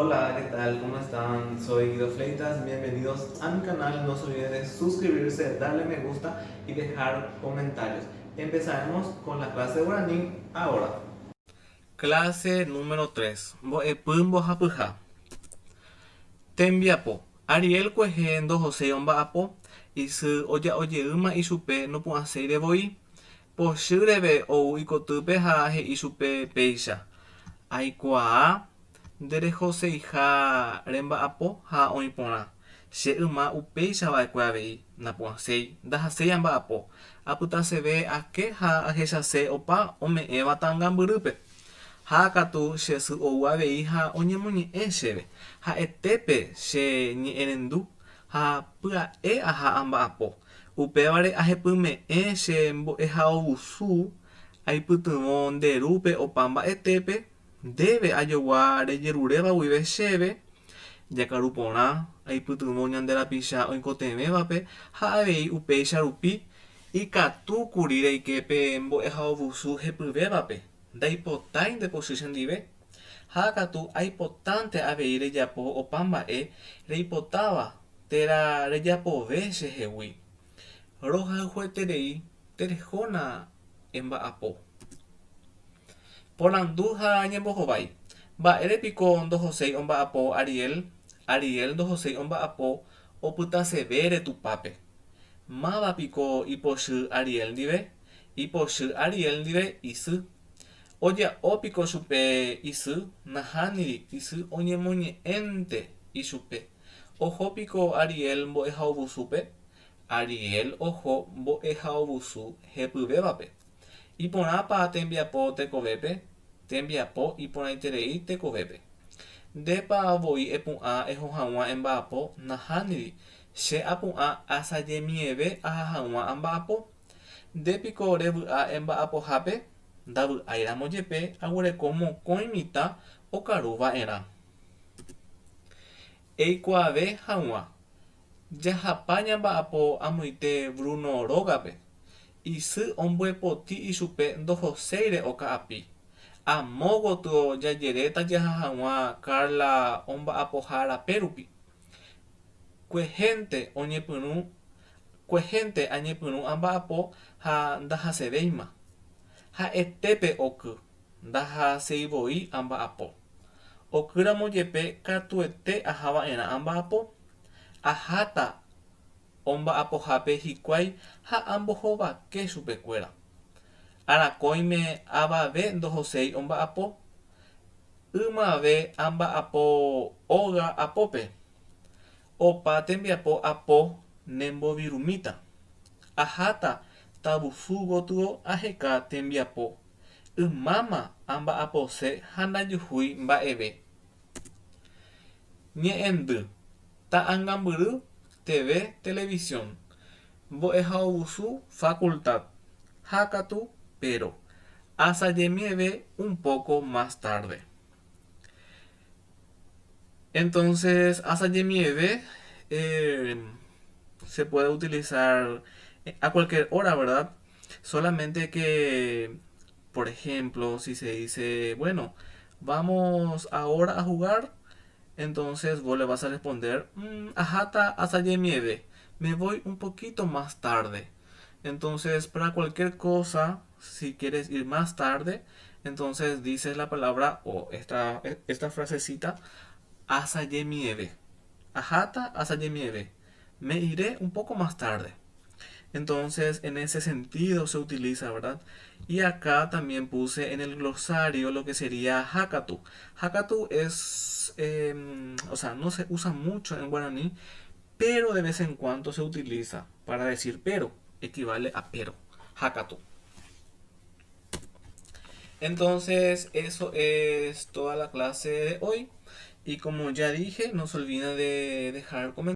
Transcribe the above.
Hola, ¿qué tal? ¿Cómo están? Soy Guido Fleitas, bienvenidos a mi canal. No se olviden de suscribirse, darle me gusta y dejar comentarios. Empezaremos con la clase de guaraní ahora. Clase número 3. Mbo'epy mbohapyha. Tembiapo. Ariel kuehe ndohoséi omba'apo, isy oja'ojeýma ichupe nopu'ãséire voi. Pochy reve ou ikotýpe ha he'i chupe péicha, Aikuaa nderehoseiha remba'apo ha oĩ porã. Che yma upéicha va'ekue avei, napu'ãséi, ndahaséi amba'apo. Apytaseve ake ha ahechase opa ome'ẽva ta'angambyrýpe. Ha katu che sy ou avei ha oñemoñe'ẽ chéve. Ha'etépe che ñe'ẽrendu ha pya'e aha amba'apo. Upévare ahepyme'ẽ che mbo'ehaovusu aipytyvõ nde rúpe opa mba'etépe, ndéve ajogua rejeruréva guive chéve, jakaru porã, aipytyvõ ñande rapicha oikotevẽvape ha avei upéicha rupi ikatúkuri reike pe mbo'ehaovusu hepyvévape, ndaipotái nde pochy chendive. Ha katu aipotánte avei rejapo opa mba'e reipotáva térã rejapove chehegui. Rohayhueterei terehóna emba'apo. Porandu ha ñembohovái. Mba'ére piko ndohoséi omba'apo Ariel? Ariel ndohoséi omba'apo opytasevére tupápe. Máva piko ipochy Ariel ndive? Ipochy Ariel ndive isy. Oja'o piko chupe isy? Nahániri, isy oñemoñe'ẽnte ichupe. Oho piko Ariel mbo'ehaovusúpe? Ariel oho mbo'ehaovusu hepyvévape. Iporãpa tembiapo tekovépe? Tembiapo iporãiterei tekovépe. Ndépa voi epu'ã eho hag̃ua emba'apo? Nahániri, che apu'ã asajemieve aha hag̃ua amba'apo. Nde piko revy'a emba'apohápe? Ndavy'áiramo jepe aguereko mokõi mitã okaru va'erã. Eikuaave hag̃ua, jahapa ñamba'apo amoite Bruno rógape. Isy ombyepoti ichupe ndohoséire oka'api. Amo gotyo jajeréta jaha hag̃ua Carla omba'apoha rape rupi. Kuehénte oñepyrũ Kuehénte añepyrũ amba'apo ha ndahasevéima. Ha'etépe oky, ndahaséi voi amba'apo. Okýramo jepe katuete ahava'erã amba'apo. Aháta omba'apohápe hikuái ha ambohovake chupekuéra. Arakõime avave ndohoséi omba'apo. Ymave amba'apo óga apópe. Opa tembiapo apo nembovirumíta. Aháta tavusu gotyo aheka tembiapo. Ymáma amba'apose ha ndajuhúi mba'eve. Ñe'ẽndy, ta'angambyry, TV, televisión, mbo'ehaovusu, facultad, ha katu, pero, asajemieve un poco más tarde. Entonces, asajemieve eh, se puede utilizar a cualquier hora, ¿verdad? Solamente que, por ejemplo, si se dice, bueno, vamos ahora a jugar, entonces vos le vas a responder, mm, aháta asajemieve, me voy un poquito más tarde. Entonces, para cualquier cosa, si quieres ir más tarde, entonces dices la palabra o esta frasecita, asajemieve. Aháta asajemieve. Me iré un poco más tarde. Entonces, en ese sentido se utiliza, ¿verdad? Y acá también puse en el glosario lo que sería hakatu. Hakatu es, o sea, no se usa mucho en guaraní, pero de vez en cuando se utiliza para decir pero, equivale a pero, hakatu. Entonces, eso es toda la clase de hoy. Y como ya dije, no se olviden de dejar comentarios.